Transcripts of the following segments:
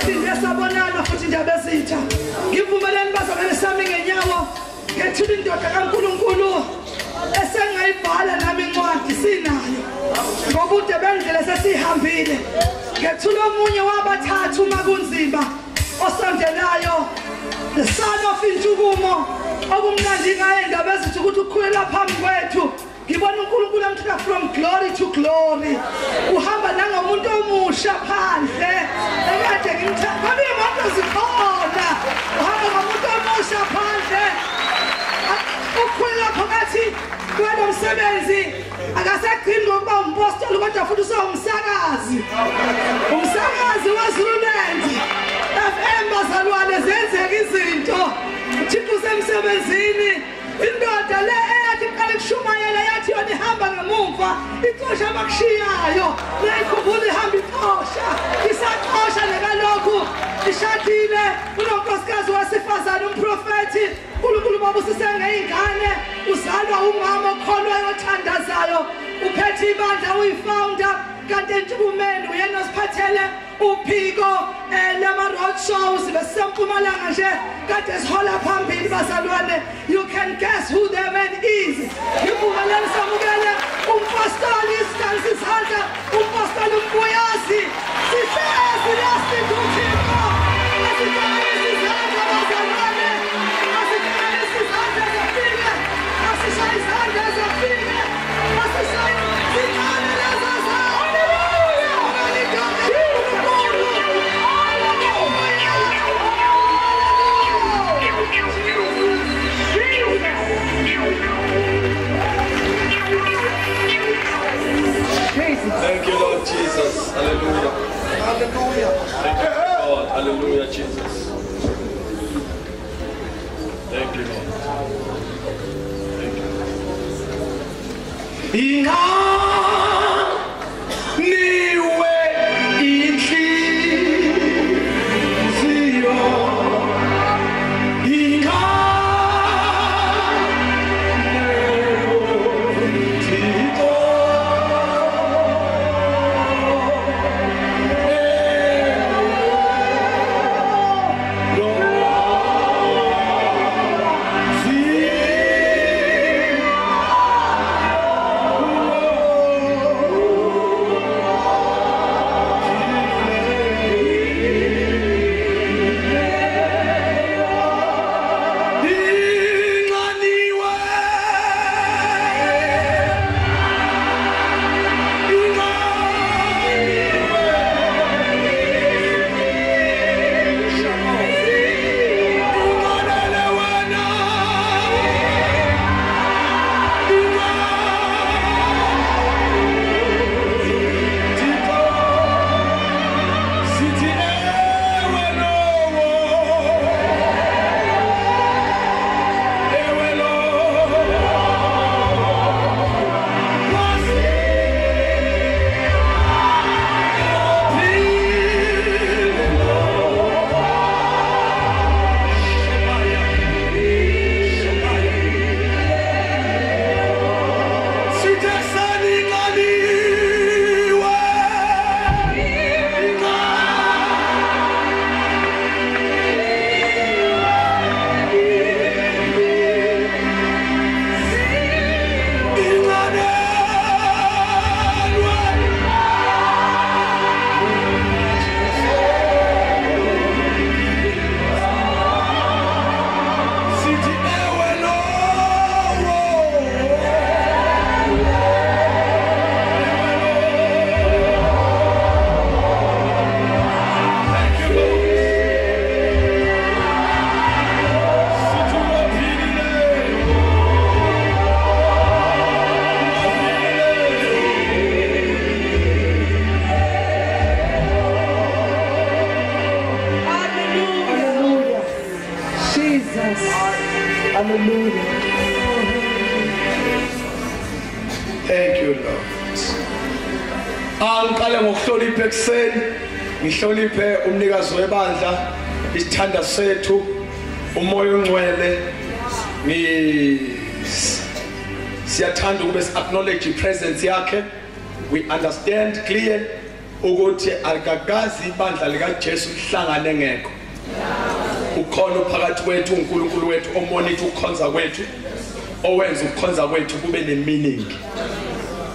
Siphinde sabonana futhi indaba ezitha. Ngivumeleni bazalwane sami ngenyawo ngethula indoda kaNkulunkulu esengayibhala nami incwadi sinayo. Ngobude bendlela sesihambile. Ngethula omunye wabathathu uma kunzima osondelayo, the son of intshukumo okumnandi ngaye indaba ezithi ukuthi ukhulela phambi kwethu. Ngibona uNkulunkulu amthatha from glory to glory. Uhamba nangomuntu omusha phandle. Ekade ngimthatha babe imoto zikhona. Uhamba ngomuntu omusha phandle. Ukhulela phakathi kwalomsebenzi akasagcini ngokuba umpostoli kodwa futhi usewumsakazi. Umsakazi waZululand FM bazalwane zenzeka izinto. Uthixo usemsebenzini. Indoda le eyathi iqala ukushumayela yathi yona ihamba ngemumva ixosha abakushiyayo leyikhumbula ihamba ixosha isaxosha nekalokhu ishadile unonkosikazi wesifazane umprofethi uNkulunkulu babusise ngeyingane uzalwa umama okholwayo othandazayo uphethe ibandla uyifounder kanti entshukumeni uyena osiphathele uphiko lama road shows besempumalanga nje kade sihola phambili bazalwane. You can guess who the man is. Ngivumelani samukele umpostoli isandla umpostoli uMbuyazi sihlezi lasithuthiko asihlanganise izandla bazalwane asihlanganise izandla zafike asishaye izandla zafike asishaye zincane lezo Thank you, Lord Jesus. Hallelujah. Hallelujah. Thank you, Lord. Hallelujah, Jesus. Thank you, Lord. Thank you. Niwe inhliziyo Hallelujah. Thank you, Lord. Angiqale ngokuhlonipha ekuseni, ngihloniphe umnikazi webandla, isithanda sethu, uMoya oNgcwele. Siyathanda ukube acknowledge presence yakhe. We understand clear ukuthi alikakazi ibandla likaJesu lihlangane ngekho. Ukhona phakathi kwethu uNkulunkulu wethu omonitha ukukhonza kwethu, owenza ukukhonza kwethu kube nemeaning.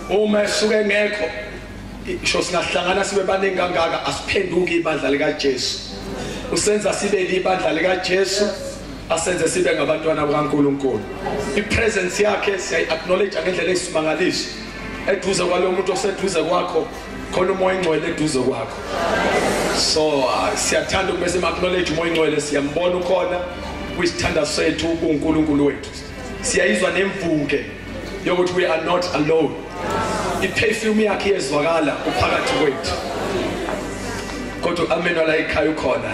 Uma esuke ngekho isho singahlangana sibe baningi kangaka, asiphenduki ibandla likaJesu. Usenza sibe libandla likaJesu, asenze sibe ngabantwana bakaNkulunkulu. Ipresence yakhe siyayi-acknowledge ngendlela eyisimangaliso. Eduze kwalo muntu oseduze kwakho khona uMoya oNgcwele eduze kwakho. So siyathanda ukube sim-acknowledge uMoya oNgcwele, siyambona ukhona kwisithanda sethu uNkulunkulu wethu. Siyayizwa nemvuke yokuthi we are not alone. Iperfume yakhe iyezwakala uphakathi kwethu. Kodwa amen wala ekhaya ukhona.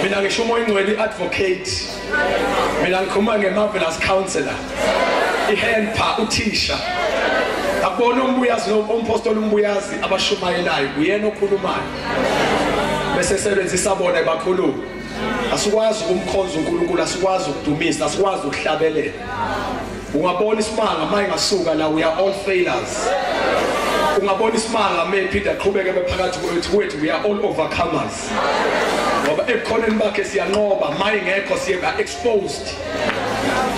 Mina ngisho uMoya oNgcwele i-advocate. Mina ngikhuluma nge-marvelous counselor, i-helper, uthisha. Akubona umbuyazi nompostoli umbuyazi abashumayelayo, uyena okhulumayo. Bese sebenzisa bona bakhuluma. Asikwazi ukumkhonza uNkulunkulu, asikwazi ukudumisa, asikwazi ukuhlabelela. Ungabona isimanga mayingasuka la, we are all failures. Ungabona isimanga mayiphinda aqhubeke bephakathi kwethu, we are all overcomers. Ngoba ebukhoneni bakhe siyanqoba, mayingekho siye exposed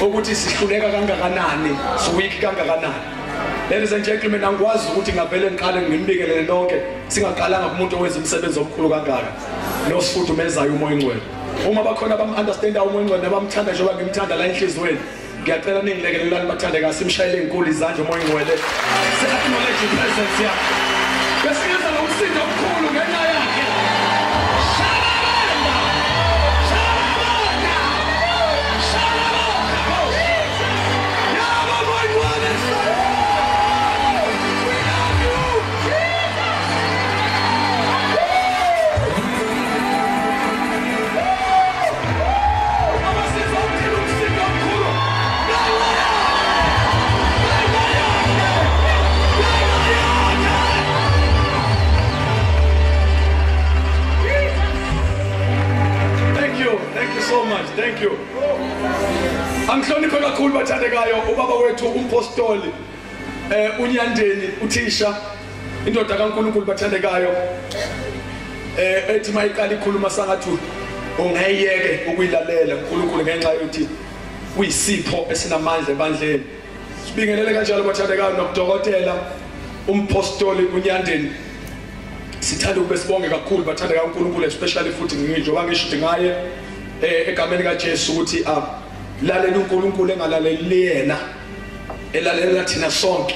ukuthi sihluleka kangakanani, siweak kangakanani. Ladies and gentlemen, angikwazi ukuthi ngavele ngiqale nginibingelele nonke singaqalanga kumuntu owenza umsebenzi omkhulu kangaka nosifudumezayo uMoya oNgcwele. Uma bakhona abam-understanda uMoya oNgcwele nabamthanda njengoba ngimthanda la enhliziyweni, ngiyacela ningilekelelani bathandeka, simshayele inkulu izandla uMoya oNgcwele, si-acknowledge ipresence yakhe. Besingenza nomsindo omkhulu ngenxa yakhe. Shalabanda, shalabanda, shalabanda. Yabo Moya oNgcwele. We love you. Thank you so much. Thank you. Angihloniphe kakhulu bathandekayo ubaba wethu umpostoli uNyandeni uthisha, indoda kaNkulunkulu bathandekayo, ethi mayiqala ikhuluma sangathi ungeyeke ukuyilalela uNkulunkulu ngenxa yokuthi uyisipho esinamandla ebandleni. Sibingelele kanjalo bathandekayo nokudokotela umpostoli uNyandeni. Sithanda ukube sibonge kakhulu bathandekayo uNkulunkulu, especially futhi njengoba ngisho ngaye egameni kaJesu ukuthi lalela uNkulunkulu engalaleli yena, elalela thina sonke.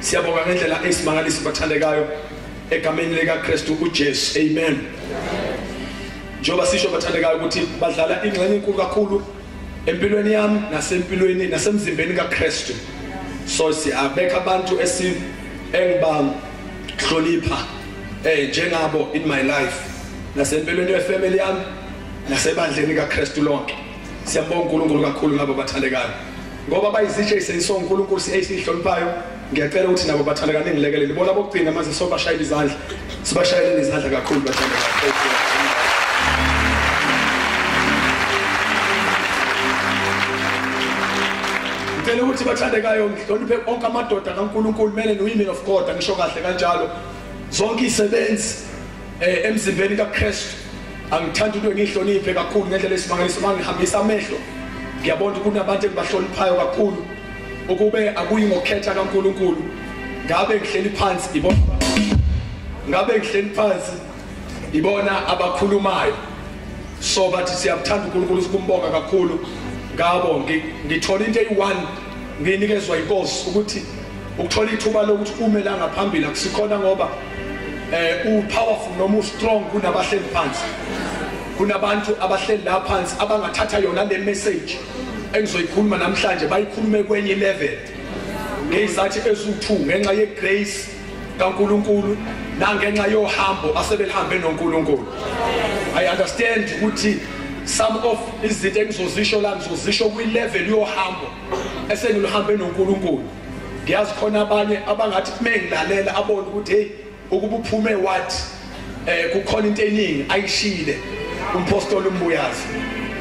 Siyabonga ngendlela esimangaliso bathandekayo egameni likaKristu uJesu. Amen. Njengoba sisho bathandekayo ukuthi badlala ingxenye enkulu kakhulu empilweni yami nasempilweni nasemzimbeni kaKristu. So siyabeka abantu engibahlonipha njengabo in my life nasempilweni yefamily yami nasebandleni kaKristu lonke. Siyabonga uNkulunkulu kakhulu ngabo bathandekayo, ngoba bayizitshe iseniso uNkulunkulu esihloniphayo. Ngiyacela ukuthi nabo bathandekayo ningilekelele bona bokugcina manje sobashayela izandla, sibashayeleni izandla kakhulu bathandekayo. Ngicela ukuthi bathandekayo ngihloniphe onke amadoda kaNkulunkulu, men and women of God, angisho kahle kanjalo, zonke izisebenzi emzimbeni kaKristu. Angithanda into engihloniphe kakhulu ngendlela esimangaliso. Mangihambisa amehlo ngiyabona ukuthi kunabantu engibahloniphayo kakhulu. Ukube akuyi ngokhetha kaNkulunkulu ngabe ngihleli phansi ibona, ngabe ngihleli phansi ibona abakhulumayo. So bathi siyakuthanda uNkulunkulu, sikumbonga kakhulu ngabo. Ngithola into eyi-1 nginikezwa inkosi ukuthi ukuthola ithuba lokuthi ume la ngaphambili akusikhona ngoba u-powerful noma u-strong kunabahleli phansi. Kunabantu abahleli la phansi abangathatha yona le message engizoyikhuluma namhlanje bayikhulume kwenye level ngezathu eziwu2, ngenxa yegrace kaNkulunkulu nangenxa yohambo asebelihambe noNkulunkulu. I understand ukuthi some of izinto engizozisho la ngizozisho kwi level yohambo esengiluhambe noNkulunkulu. Ngiyazi khona abanye abangathi mengilalela abone ukuthi hey ukuba uphume what kukhona into eningi ayishile umpostoli uMbuyazi.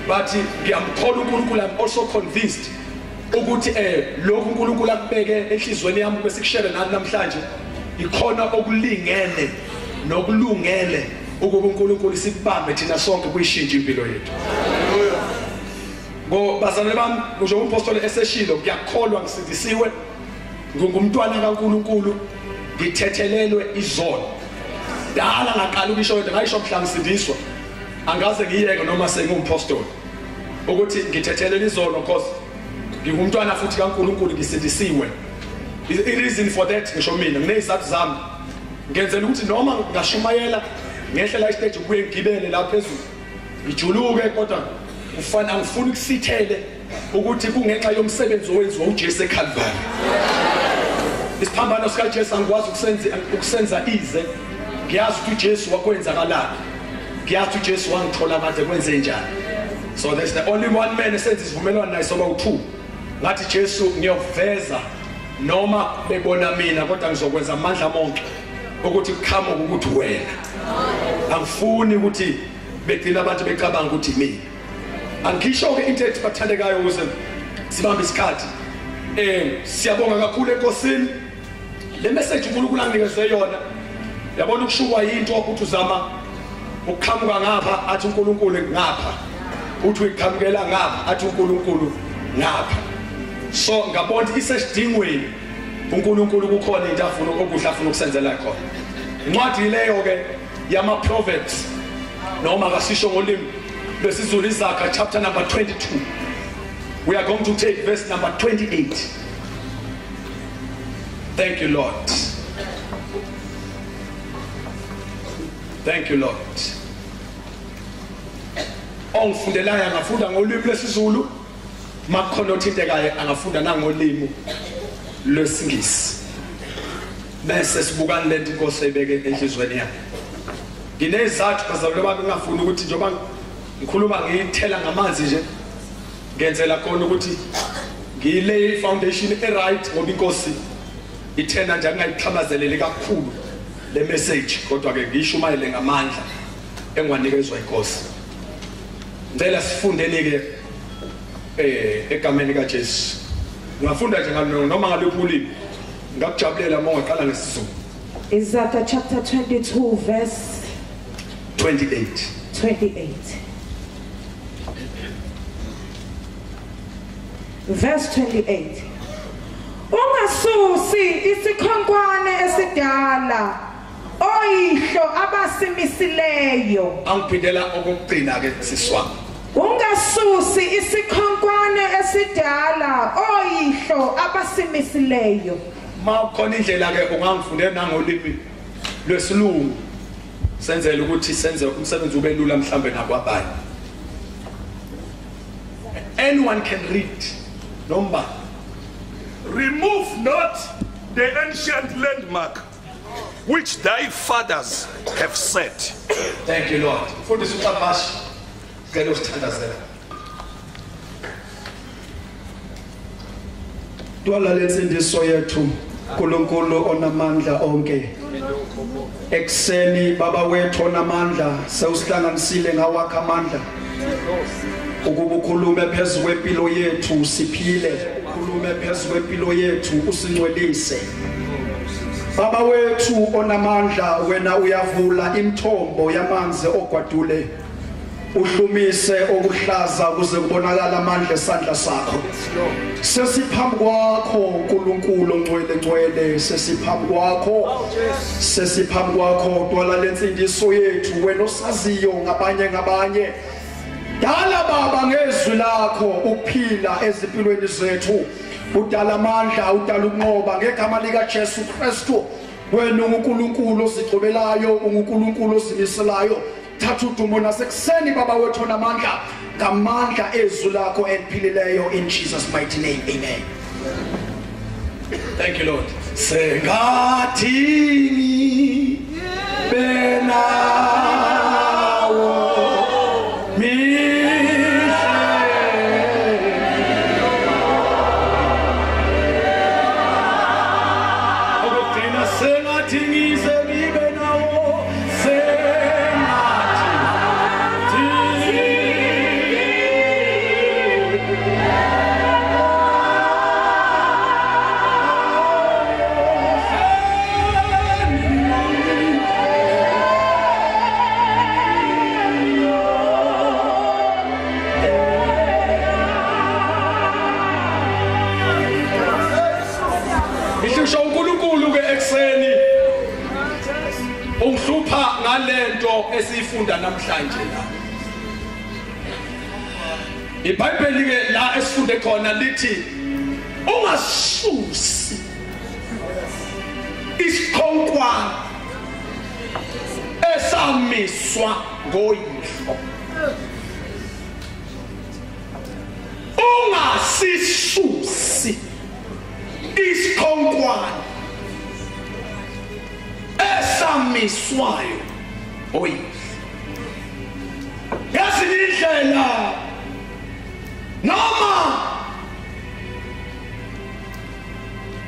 But ngiyamkholwa uNkulunkulu, I'm also convinced ukuthi lokhu uNkulunkulu akubeke enhlizweni yami bese kushare nani namhlanje Ikhona okulingene nokulungele ukuba uNkulunkulu sikubambe thina sonke kuyishintshe impilo yethu. Ngo bazalwane bami, njengoba umpostoli eseshilo, ngiyakholwa ngisindisiwe, ngingumntwana kaNkulunkulu, ngithethelelwe izono. Dala ngaqala ukusho into ngayisho mhla ngisindiswa, angaze ngiyeke noma sengiwumpostoli ukuthi ngithethelele izono, cause ngingumntwana futhi kaNkulunkulu, ngisindisiwe. I reason for that ngisho mina nginezizathu zami, ngenzela ukuthi noma ngashumayela ngehlela istage kuye ngigibele la phezulu ngijuluke, kodwa ufana angifuni ukusithele ukuthi kungenxa yomsebenzi owenziwa uJesu eCalvary. Isiphambano sikaJesu angikwazi ukusenza ize. Ngiyazi ukuthi uJesu wakwenzakalaphi, ngiyazi ukuthi uJesu wangithola kade kwenze njani. So there's the only one man esenza isivumelwano naye soba u2. Ngathi Jesu ngiyoveza noma bebona mina, kodwa ngizokwenza amandla monke ukuthi kuqhamuke ukuthi wena. Angifuni ukuthi begcina abantu becabanga ukuthi mina. Angisho ke into ethi bathandekayo ukuze sibambe isikhathi. Siyabonga kakhulu eNkosini. Le message uNkulunkulu anginikeze yona. Yabona ukushukwa into ukuthi uzama ukuqhamuka ngapha athi uNkulunkulu ngapha. Uthi uyiqhamukela ngapha athi uNkulunkulu ngapha. So ngabona isesidingweni uNkulunkulu kukhona into afuna okuhle afuna ukusenzela khona. Incwadi leyo ke yama Proverbs, noma kasisho ngolimi lwesiZulu, Izaga chapter number 22. We are going to take verse number 28. Thank you, Lord. Thank you, Lord. Ongifundelayo angafunda ngolimi lwesiZulu, makukhona othintekayo angafunda nangolimi lwesiNgisi. Bese sibukani lento inkosi ayibeke enhlizweni yakhe. Nginezathu bazalwane bami ngingafuni ukuthi njengoba ngikhuluma ngiyithela ngamanzi nje, ngenzela khona ukuthi ngiyilay foundation e-right, ngoba inkosi ithena nje angayixhamazeleli kakhulu le message, kodwa ke ngiyishumayele ngamandla engiwanikezwa inkosi. Ngicela sifundeni ke egameni kaJesu. Ngafunda nje noma ngaluphi ulimi, ngakujabulela uma ungaqala ngesiZulu. Isaiah chapter 22 verse 28. 28. Verse 28. Ungasusi isikhonkwane esidala oyihlo abasimisileyo. Angiphindela okugcina ke siswami. Ungasusi isikhonkwane esidala oyihlo abasimisileyo. Mawukhona indlela ke ungangifundela nangolimi lwesilungu, senzele ukuthi senze umsebenzi ube lula mhlambe nakwabanye. Anyone can read. Number. Remove not the ancient landmark which thy fathers have set. Thank you, Lord. Mfundisi uCabashi, ngicela usithandazele. Dwala lensindiso yethu, uNkulunkulu onamandla onke. Ekseni baba wethu onamandla, sewusihlanganisile ngawakho amandla. Ukuba ukhulume phezu kwempilo yethu siphile, ukhulume phezu kwempilo yethu usingcwelise. Baba wethu onamandla, wena uyavula imithombo yamanzi ogwadule, uhlumise okuhlaza kuze kubonakala amandla esandla sakho. Sesiphambi kwakho uNkulunkulu ongcwele ngcwele, sesiphambi kwakho, sesiphambi kwakho dwala lensindiso yethu, wena osaziyo ngabanye ngabanye. Dala baba ngezwi lakho ukuphila ezimpilweni zethu, udala amandla, udala ukunqoba ngegama lika Jesu Kristu. Wena unguNkulunkulu ozigcobelayo, unguNkulunkulu ozimiselayo. Thatha udumo nasekuseni baba wethu namandla, ngamandla ezwi lakho eliphilileyo, in Jesus mighty name, amen. Thank you, Lord. Sengathini benawo esifunda namhlanje la. IBhayibheli ke la esifunde khona lithi ungasusi isikhonkwane esamiswa ngoyihlo. Ungasisusi isikhonkwane esamiswayo oyihlo. Ngezinye indlela noma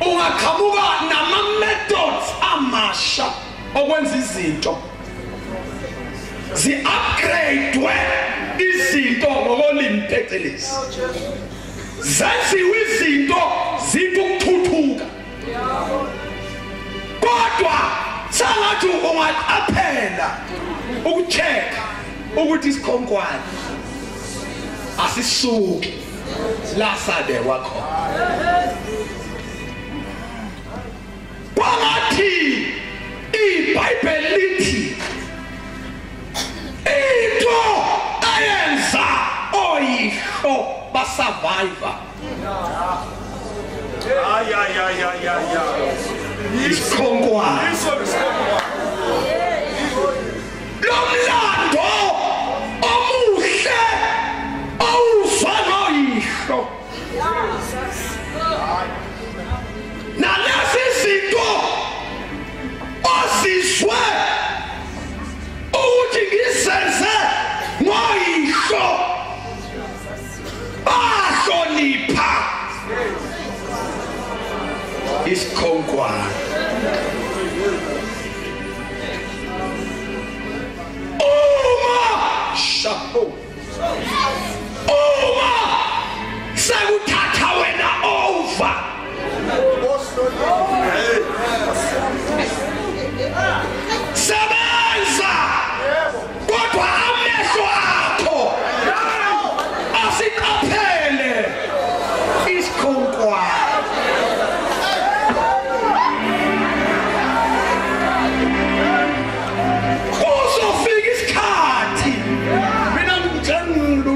ungaqhamuka nama methods amasha okwenza izinto, zi-upgrade izinto ngokolimi phecelezi, zenziwe izinto zithi ukuthuthuka, kodwa sangathi ungaqaphela ukucheck-a ukuthi isikhonkwane asisuki la sabekwa khona. Kwangathi iBhayibheli lithi into ayenza oyihlo basurvive. Ay ay ay ay ay. Isikhonkwane. Lo mlando omuhle awuzwa noyihlo. Nalezi zinto ozizwe ukuthi ngizenze ngoyihlo bahlonipha isikhonkwane. Uma shapo, uma sekuthatha wena over, sebenza kodwa amehlo akho asiqaphele isikhonkwane. Kuzofika isikhathi, mina ngijangulu,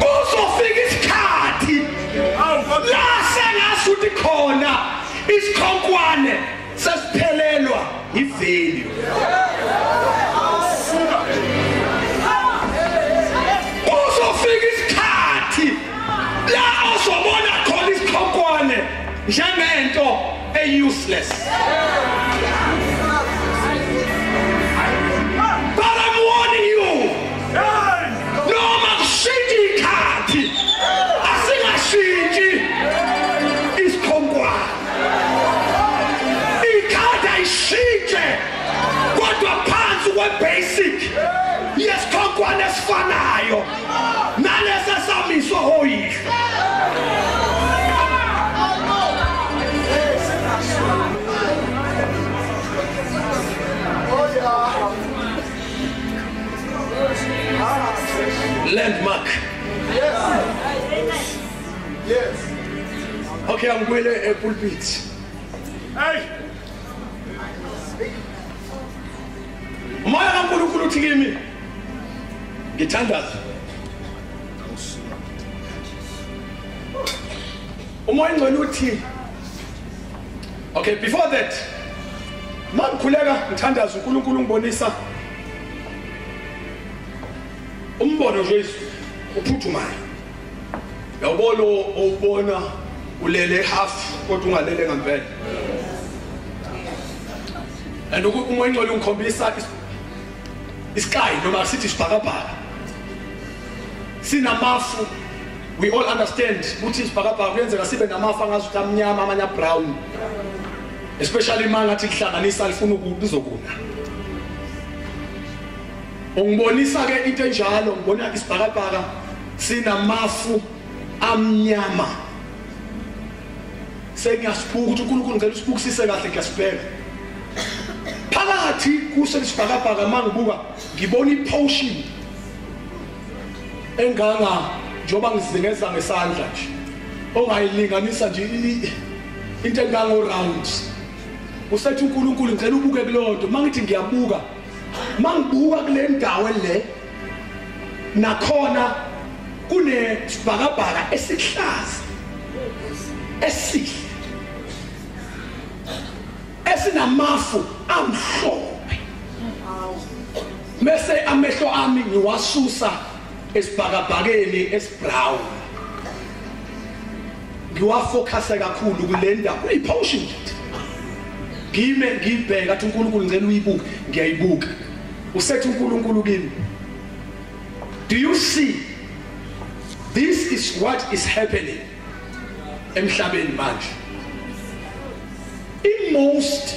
kuzofika isikhathi la sengasuthi khona isikhonkwane sesiphelelwa ivalue. Kuzofika isikhathi la ozobona khona isikhonkwane njengento e-useless. But I'm warning you, noma kushintshe ikhathi, asingashintshi isikhonkwane. Ikhadi ayishintshe kodwa phansi kwe-basic yesikhonkwane esifanayo nalesi esamiswa oyihlo. Landmark. Yes. Yes. Okay, I'm going to pulpit. Hey. Umoya kaNkulunkulu uthi kimi ngithandaza. Umoya ngcwele uthi, okay, before that mangikhuleka ngithandaza uNkulunkulu ngibonisa umbono nje uphuthumayo. Uyabona ubona ulele half kodwa ungalele ngempela. And umoya ngcwele ungikhombisa isky noma sithi isibhakabhaka sinamafu. We all understand ukuthi isibhakabhaka kuyenzeka sibe namafu angazuthi amnyama amanye brown, especially uma ngathi lihlanganisa lifuna ukuzokuna. Ungibonisa ke into enjalo, ngibona isibhakabhaka sinamafu amnyama. Sengiyasibuka ukuthi uNkulunkulu ngicela usibukisise kahle, ngiyasibheka phakathi kuso lesibhakabhaka. Mangibuka ngibona ipotion enganga njoba ngizingeza ngesandla nje, ongayilinganisa nje into engango round. Usethi uNkulunkulu ngicela ubuke kulonto. Mangithi ngiyabuka Mangibuka kule ndawo le nakhona kunesibhakabhaka esihlaza esihle esinamafu amhlophe. Mese amehlo ami ngiwasusa esibhakabhakeni esibrown, ngiwafocus kakhulu kule ndawo kuyipotion. Ngime ngibheka athi uNkulunkulu ngicela uyibuke, ngiyayibuka. Usethi uNkulunkulu kimi, do you see this is what is happening emhlabeni manje? In most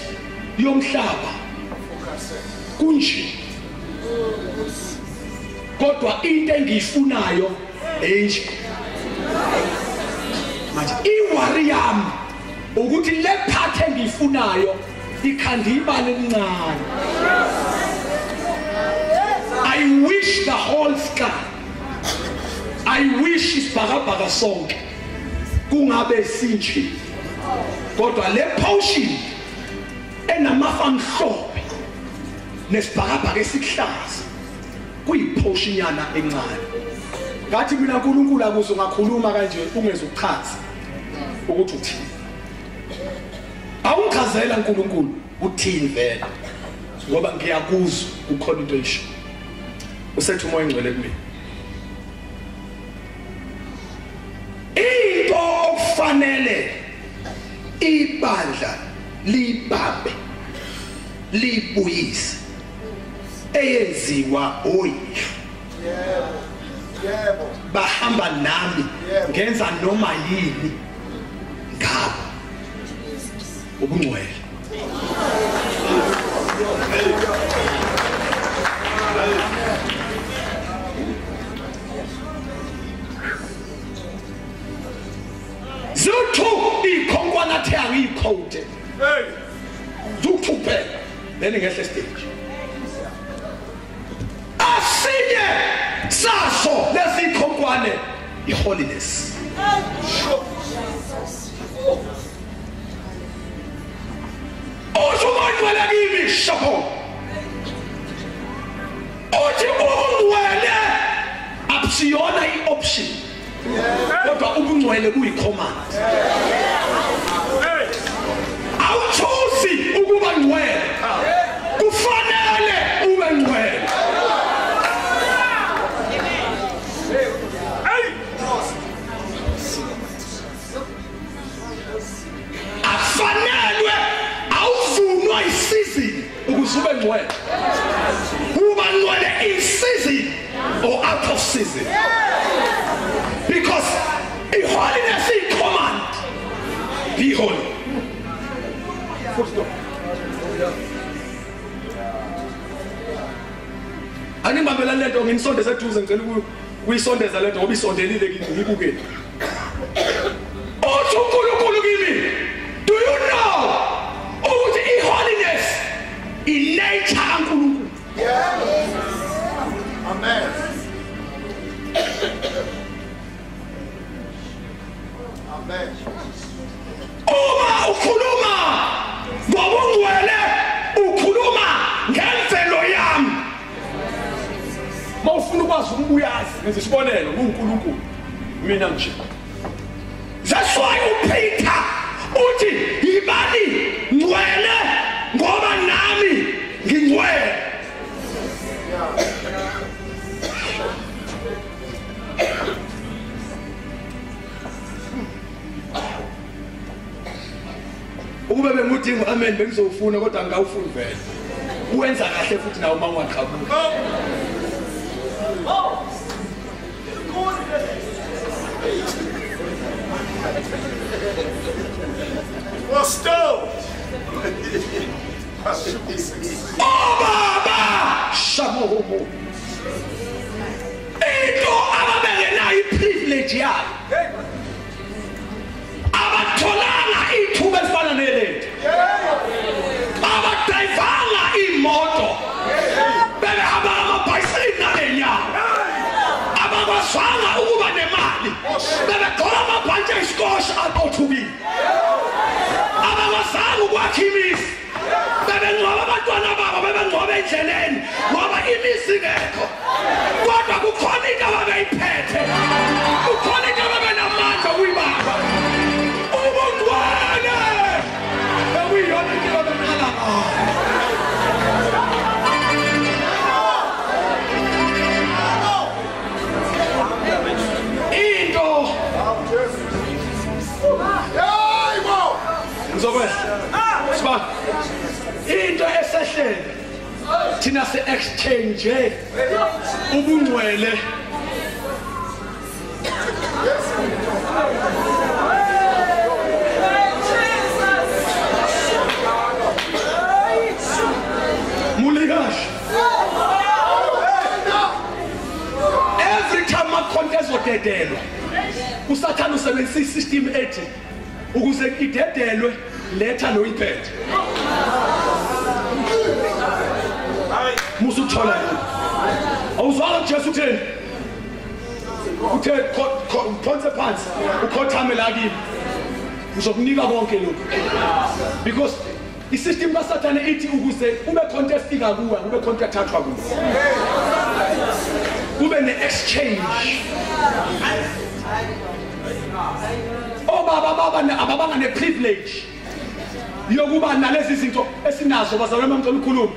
yomhlaba kunje, kodwa into engiyifunayo enje manje. Iworry yami ukuthi le part engiyifunayo ikhanda ibala elincane. I wish the whole sky, I wish isibhakabhaka sonke kungabe sinje, kodwa le potion enamafa amhlophe nesibhakabhaka esihlaza kuyipotion yana encane. Ngathi mina uNkulunkulu akuze ungakhuluma kanje ungezukuchaza ukuthi uthini. Awungichazela uNkulunkulu uthini vele, ngoba ngiyakuzwa kukhona into esho. Usethi uMoya Oyingcwele kumina, into okufanele ibandla libambe libuyise eyenziwa oyihlo. Yebo, bahamba nami ngenza noma yini ngabo ubungcwele. Zuthu ikhonkwana athe angiyikhode. Hey, zuthu kuphela then ngehle stage. Asinye saso lesikhonkwane iholiness. Othi ungcwele kimi shapho, othi ungcwele akusiyona i-option, kodwa ubungcwele kuyi-command. Awuchoose ukuba ngcwele, kufanele ube ngcwele. Afanelwe awuvunwa isizini ukuze ube ngcwele. Uba ngcwele in season or out of season, because holiness is command. Be holy. Full stop. Anibambela lento nginisondeze eduze, ngicela ukuyisondeza lento ngoba isondelile kimi, ngibukele. Othi uNkulunkulu kimi, do you know ukuthi i-holiness i-nature kaNkulunkulu? Amen. Amen. Uma ukhuluma ngobungcwele ukhuluma ngemvelo yami. Mawufuna ukwazi ukubuyazi ngenza isibonelo nguNkulunkulu mina nje. That's why uPeter uthi yibani ngcwele ngoba nami ngingcwele. Ukube bengudinga amen bengizowufuna kodwa angikawufuni vele. Uwenza kahle futhi nawe uma ungaqhamuki. Oh baba shamohomo. Into ababengenayo iprivilege yayo. Abatholanga ithuba elifana nelethu. Abadayivanga imoto. Bebehamba amabhayisikili nalenyawo. Abakwazanga ukuba nemali. Bebegqoka amabhantshi esikosha aqothukile. Abakwazanga ukwakha imizi. Bebengcwaba abantwana babo, bebengcwaba endleleni ngoba imizi ingekho, kodwa kukhona into ababeyiphethe, kukhona into ababenamandla okuyibamba. Ubungcwele bekuyiyona into ababeqala ngayo. Into ngizokwehla into esehlele thina se-exchange ubungcwele. Mulikash. Every time amakhonto ezodedelwa, uSathane usebenzisa isystem ethi ukuze idedelwe letha lo iphethe. Musuthola lokho. Awuzwanga uJesu utheni? Uthe phonse phansi ukhothame la kimi, ngizokunika konke lokho. Because isystem kaSathane ithi ukuze kube khonto efika kuwe, kube khonto ethathwa kuwe, kube ne-exchange. Obaba baba ababanga ne-privilege yokuba nalezi zinto esinazo. Bazalwane bami, ngicela ukukhuluma,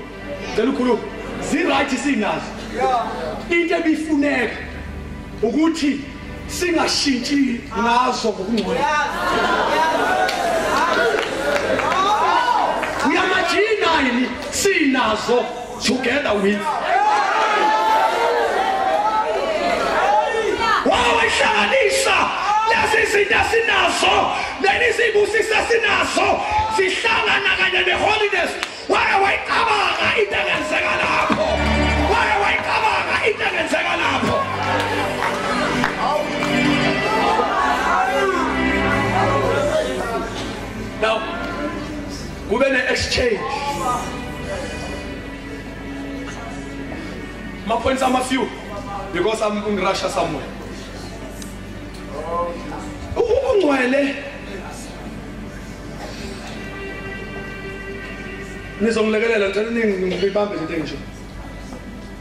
ngicela ukukhuluma. Zi-right sinazo. Into ebifuneka ukuthi singashintshi ngazo ngokungcwele. Uyamajina sinazo together with. Wawahlanganisa lezi zinto esinazo, lezi zibusiso esinazo zihlangana kanye ne-holiness. Wake wayicabanga into engenzeka lapho, wake wayicabanga into engenzeka lapho. Now kube ne-exchange. My points are few because I'm in Russia somewhere. Ubungcwele nizongilekelela, ngicela ningibambe nje into engisho.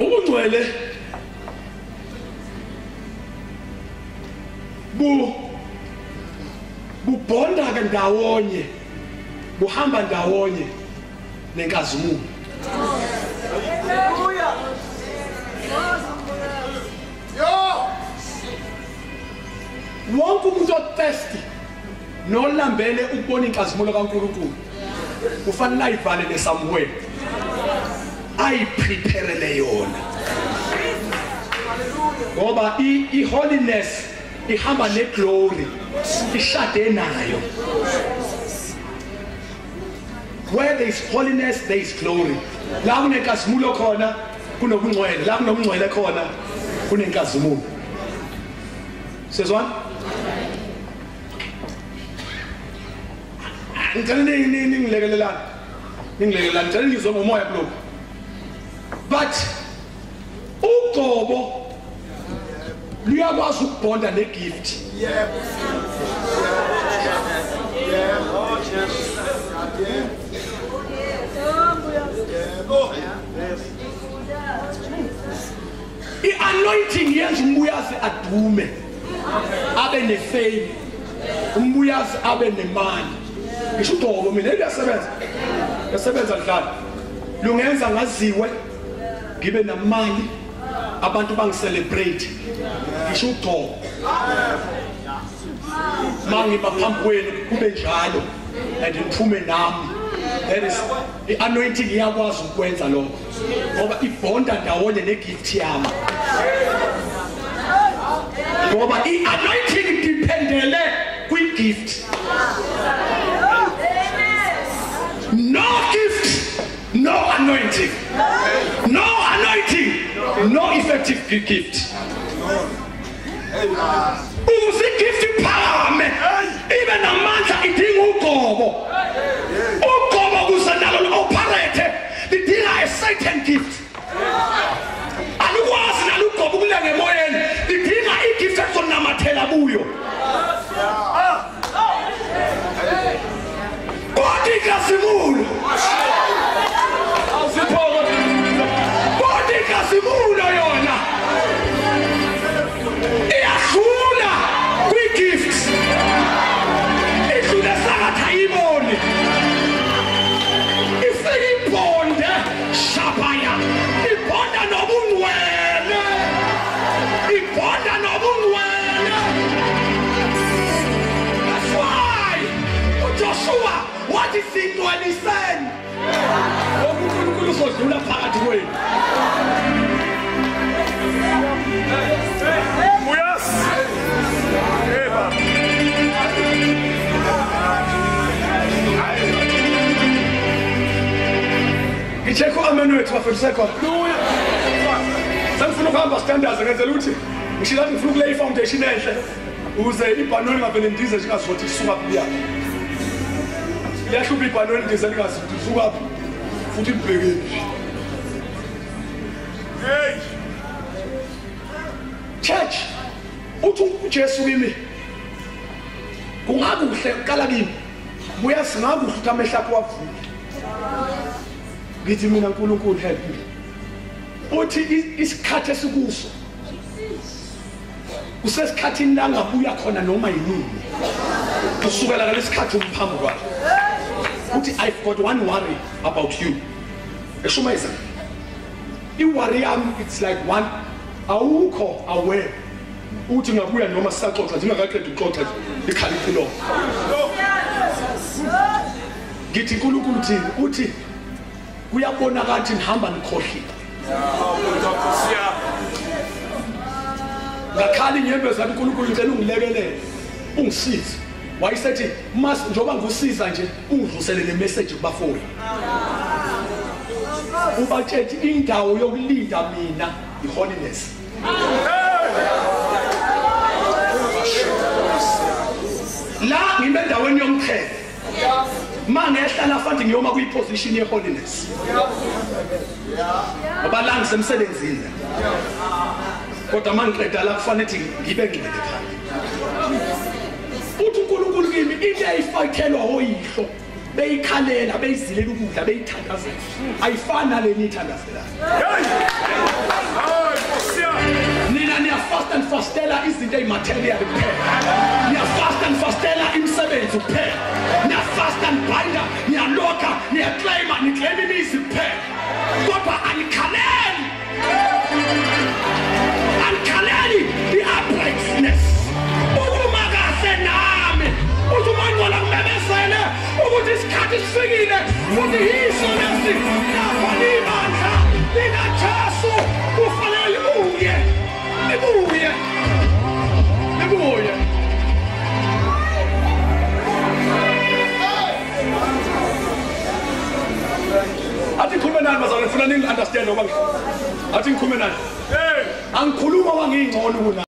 Ubungcwele bubonda ke ndawonye, buhamba ndawonye nenkazimulo. Hallelujah. Wonke umuntu othirsty nolambele ukubona inkazimulo kaNkulunkulu kufanele ayivalele somewhere, ayipreparele yona, ngoba i-holiness ihamba ne-glory, ishade nayo. Where there is holiness there is glory. La kunenkazimulo khona kunobungcwele, la kunobungcwele khona kunenkazimulo. Sezwana? Ngicela ningilekelelane, ningilekelelane, ngicela ngizwe ngomoya kulokhu. But ugcobo luyakwazi ukubonda negift. Yebo. Yebo. Yebo. I-anointing yenza umbuyazi adume, abe nefame, umbuyazi abe nemali. Ngisho ugcobo mina liyasebenza, liyasebenza lidlala, lungenza ngaziwe, ngibe namali, abantu bangicelebrate. Ngisho ugcobo mangiba phambi kwenu kube njalo and niphume nami. That is i-anointing iyakwazi ukwenza lokho ngoba ibonda ndawonye negift yami, ngoba i-anointing idependele kwi-gift. No gift, no anointing. No anointing, no effective gift. Ukuze igift iphakame ibe namandla idinga ugcobo. Ugcobo ukuze nalo lu-operate lidinga a certain gift. Alukwazi nalo ugcobo ukulenga emoyeni, lidinga igift ezonamathela kuyo. Kodwa inkazimulo awusiphoko. Athi singcwaliseni. uNkulunkulu uzodlula phakathi kwenu. Yes. Eva. Ngichekho amen wethu bafethu sekhona. Sengifuna ukuhamba standards ngenzela ukuthi ngisho lathi ngifuna ukulay foundation enhle ukuze ibhanoni ngavele ndize ngingazothi isuka phi yakhe. Liyahlupha ibhanoni ndize lingazi ukuthi isuka phi futhi libheke phi. Hey. Church, uthi uJesu kimi kungakuhle uqala kimi buya singakuhle ukuthi amehlo akho wavule. Ngithi mina uNkulunkulu help me. Uthi isikhathi esikuso kusesikhathini la ngabuya khona noma yinini kusukela ngalesikhathi umphambi kwakhe. Uthi I've got one worry about you. Eshumayeza i-worry yami it's like one awukho aware uthi ngabuya noma sisaxoxa ndingakaqedi ukuxoxa nje ikhala icilongo. Ngithi uNkulunkulu thini? Uthi kuyabonakala ukuthi nihamba nikhohlile. Ngakhala inyembezi zathi uNkulunkulu ngicela ungilekelele ungisize. Wayesethi mas njengoba ngikusiza nje ungivusele le message kubafowenu. Ubatshele indawo yokulinda mina i-holiness. La ngime endaweni yomqhele. Mangehla la futhi ngiyoma kuyiposition ye-holiness. Ngoba la ngisemsebenzini. Kodwa mangiqeda la kufanele ngibe ngcwele ekhaya. Uthi uNkulunkulu kimi into eyifakhelwa oyihlo beyikhalela beyizilela ukudla beyithandazela ayifani nale niyithandazelayo. Nina niya fast and fastela izinto ezimaterial kuphela. Niya fast and fastela imisebenzi kuphela. Niya fast and binder, niyalokha, niyaclaima, niclaima imizi kuphela. Kodwa anikhaleli. Anikhaleli i-uprightness. Ukuma kahle nami. Uthi uMangcola kumemezele ukuthi isikhathi sifikile futhi yiso lesi lapha libandla likaJesu kufanele libuye. Libuye. Libuye. Athi ngikhulume nani bazalwane, ngifuna ningi-understand ngoba athi ngikhulume nani. Angikhuluma wangiyingcono kunani.